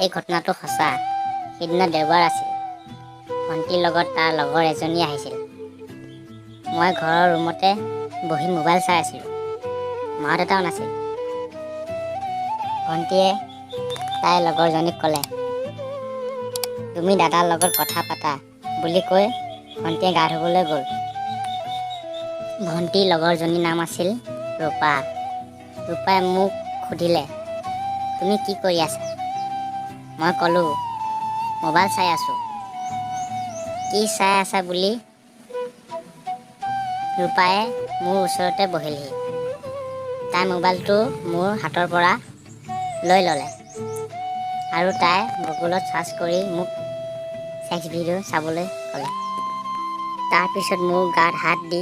এই ঘটনাটো সঁচা। সেইদিনা দেওবাৰ আছিল। ভণ্টিৰ লগত তাৰ লগৰ এজনী আহিছিল। মই ঘৰৰ ৰুমতে বহি মোবাইল চাই আছিলোঁ। মা দেউতাও নাছিল। ভণ্টিয়ে তাইৰ লগৰজনীক ক'লে, তুমি দাদাৰ লগত কথা পাতা বুলি কৈ ভণ্টিয়ে গা ধুবলৈ গ'ল। ভণ্টিৰ লগৰজনীৰ নাম আছিল ৰূপা। ৰূপাই মোক সুধিলে, তুমি কি কৰি আছা? মই ক'লোঁ, মোবাইল চাই আছোঁ। কি চাই আছা বুলি ৰূপাই মোৰ ওচৰতে বহিলহি। তাই মোবাইলটো মোৰ হাতৰ পৰা লৈ ল'লে আৰু তাই গুগলত চাৰ্চ কৰি মোক ছেক্স ভিডিঅ' চাবলৈ ক'লে। তাৰপিছত মোৰ গাত হাত দি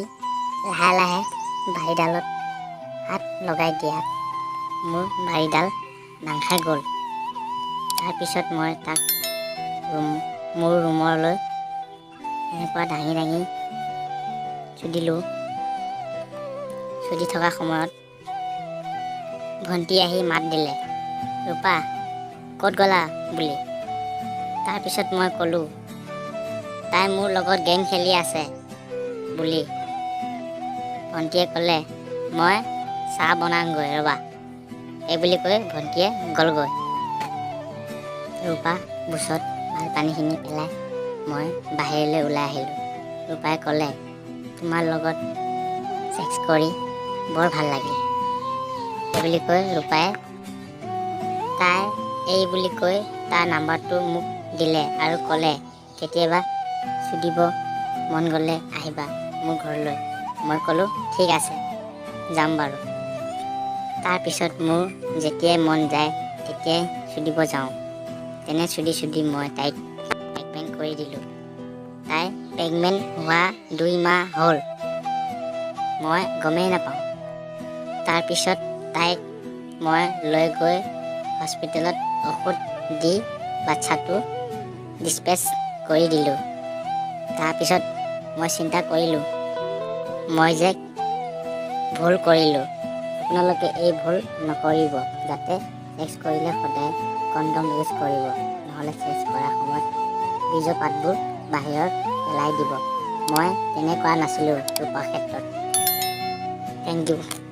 লাহে লাহে ভাৰীডালত হাত লগাই দিয়াত মোৰ ভাৰীডাল ভাং খাই গ'ল। তাৰপিছত মই তাক মোৰ ৰুমলৈ এনেকুৱা দাঙি দাঙি চুদিলোঁ। চুদি থকা সময়ত ভণ্টি আহি মাত দিলে, ৰূপা ক'ত গ'লা বুলি। তাৰপিছত মই ক'লোঁ, তাই মোৰ লগত গেম খেলি আছে বুলি। ভণ্টিয়ে ক'লে, মই চাহ বনাওঁগৈ ৰ'বা। এই বুলি কৈ ভণ্টিয়ে গ'লগৈ। ৰূপা বুচত ভাল পানীখিনি পেলাই মই বাহিৰলৈ ওলাই আহিলোঁ। ৰূপাই ক'লে, তোমাৰ লগত ছেক্স কৰি বৰ ভাল লাগিল। এই বুলি কৈ ৰূপাই তাই এই বুলি কৈ তাৰ নাম্বাৰটো মোক দিলে আৰু ক'লে, কেতিয়াবা চুদিব মন গ'লে আহিবা মোৰ ঘৰলৈ। মই ক'লোঁ, ঠিক আছে, যাম বাৰু। তাৰপিছত মোৰ যেতিয়াই মন যায় তেতিয়াই চুদিব যাওঁ। তেনে চুদি চুদি মই তাইক প্ৰেগনেণ্ট কৰি দিলোঁ। তাই প্ৰেগনেণ্ট হোৱা 2 মাহ হ'ল, মই গমেই নাপাওঁ। তাৰপিছত তাইক মই লৈ গৈ হস্পিটেলত ঔষধ দি বাচ্ছাটো ডিছপেচ কৰি দিলোঁ। তাৰপিছত মই চিন্তা কৰিলোঁ, মই যে ভুল কৰিলোঁ। আপোনালোকে এই ভুল নকৰিব, যাতে ছেক্স কৰিলে সদায় কণ্ডম ইউজ কৰিব, নহ'লে ছেক্স কৰাৰ সময়ত বীৰ্যপাতবোৰ বাহিৰত পেলাই দিব। মই তেনে কৰা নাছিলোঁ ৰূপাৰ ক্ষেত্ৰত। Thank you.